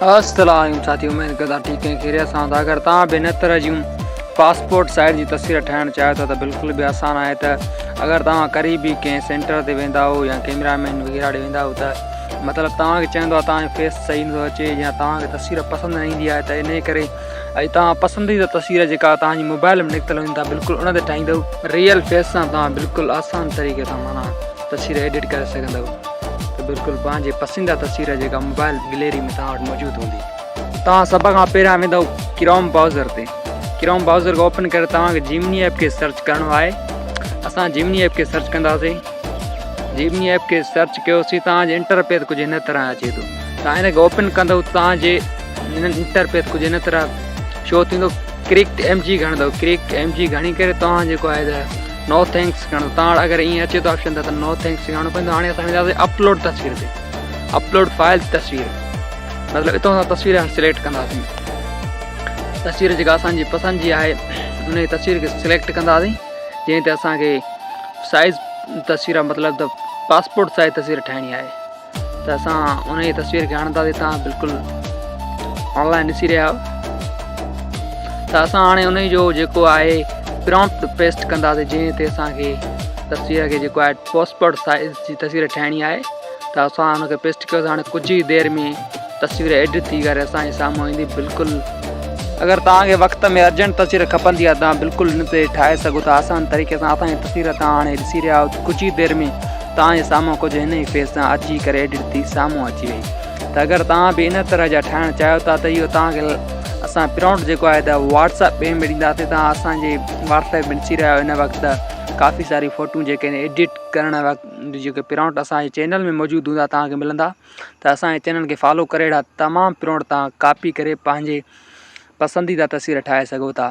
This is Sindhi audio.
السلام عليڪم ساٿيو اميد ڪندا ٺيڪ ۽ خيريت سان هوندا اگر توهان به هن طرح جون پاسپورٽ سائز جي تصوير ٺاهڻ چاهيو ٿا ته بلڪل به آسان آهي ته اگر توهان قريبي ڪنهن سينٽر تي ويندا آهيو يا ڪيمرا مين وغيره ڏي ويندا آهيو ته مطلب توهان کي چوندو آهي توهان جو فيس صحيح نٿو اچي يا توهان کي تصوير پسند نه ايندي آهي ته انهي ڪري اڄ توهان پسنديده تصوير جيڪا توهان جي موبائل ۾ نڪتل هوندي توهان بلڪل ان تي ٺاهيندو ريئل فيس سان توهان بلڪل آسان طريقي سان معنيٰ تصوير ايڊٽ ڪري سگهندو ته بلڪل پنهنجي پسنديده تصوير جيڪا موبائل گليري ۾ توهان وٽ موجود هوندي. توهان سڀ کان پهريان ويندؤ ڪروم برائوزر تي ڪروم برائوزر کي اوپن ڪري توهان کي جيمني ايپ کي سرچ ڪرڻو آهي اسان جيمني ايپ کي سرچ ڪنداسين جيمني ايپ کي سرچ ڪيوسين توهان جي انٽرفيس ڪجهه هن طرح اچي ٿو توهان هن کي اوپن ڪندؤ توهان جي انٽرفيس ڪجهه هن طرح شو ٿيندو ڪريڪٽ ايم جي کڻندو ڪريڪٽ ايم جي کڻي ڪري توهان جيڪو آهي ته نو thanks ڪرڻو توهان وٽ اگر ائين اچي ٿو آپشن ته نو thanks ڪرڻو پوندو هاڻي اسان وينداسين اپلوڊ تصوير تي اپلوڊ فائل تصوير مطلب اتان اسان تصوير هاڻي سليڪٽ ڪنداسين تصوير جيڪا اسان جي پسند جي آهي ان جي تصوير کي سليڪٽ ڪنداسين جنهن تي اسان کي سائز تصوير مطلب ته پاسپورٽ سائز تصوير ٺاهڻي آهي ته اسان ان جي تصوير کي هڻنداسين تان بلڪل آنلائن ڏسي رهيا آهيو ته اسان هاڻي ان جو جيڪو آهي پرامپٽ پيسٽ ڪنداسين جنهن تي اسانکي تصوير کي جيڪو آهي پاسپورٽ سائز جي تصوير ٺاهڻي آهي ته اسان ان کي پيسٽ ڪيوسين هاڻي ڪجهه ئي دير ۾ تصوير ايڊٽ ٿي ڪري اسانجي سامهون ايندي بلڪل اگر توهان کي وقت ۾ ارجنٽ تصوير کپندي آهي توهان بلڪل ان تي ٺاهي سگهو ٿا آسان طريقي سان اسانجي تصوير توهان هاڻي ڏسي رهيا آهيو ڪجهه ئي دير ۾ توهان جي سامهون ڪجهه هن ئي فيس سان اچي ڪري ايڊٽ ٿي سامهون اچي وئي ته اگر توهان به ان طرح جا ٺاهڻ چاهيو ٿا ته اهو توهان کي اسان پرونٽ جيڪو آهي ته واٽس اپ ۾ ڏينداسين توهان اسان جي واٽس اپ ۾ ڏسي رهيا آهيو هن وقت ڪافي ساري فوٽون جيڪي آهن ايڊٽ ڪرڻ وقت جيڪي پرونٽ اسان جي چينل ۾ موجود هوندا توهان کي ملندا ته اسان جي چينل کي فالو ڪري اهڙا تمام پرونٽ توهان ڪاپي ڪري پنهنجي پسنديده تصوير ٺاهي سگهو ٿا.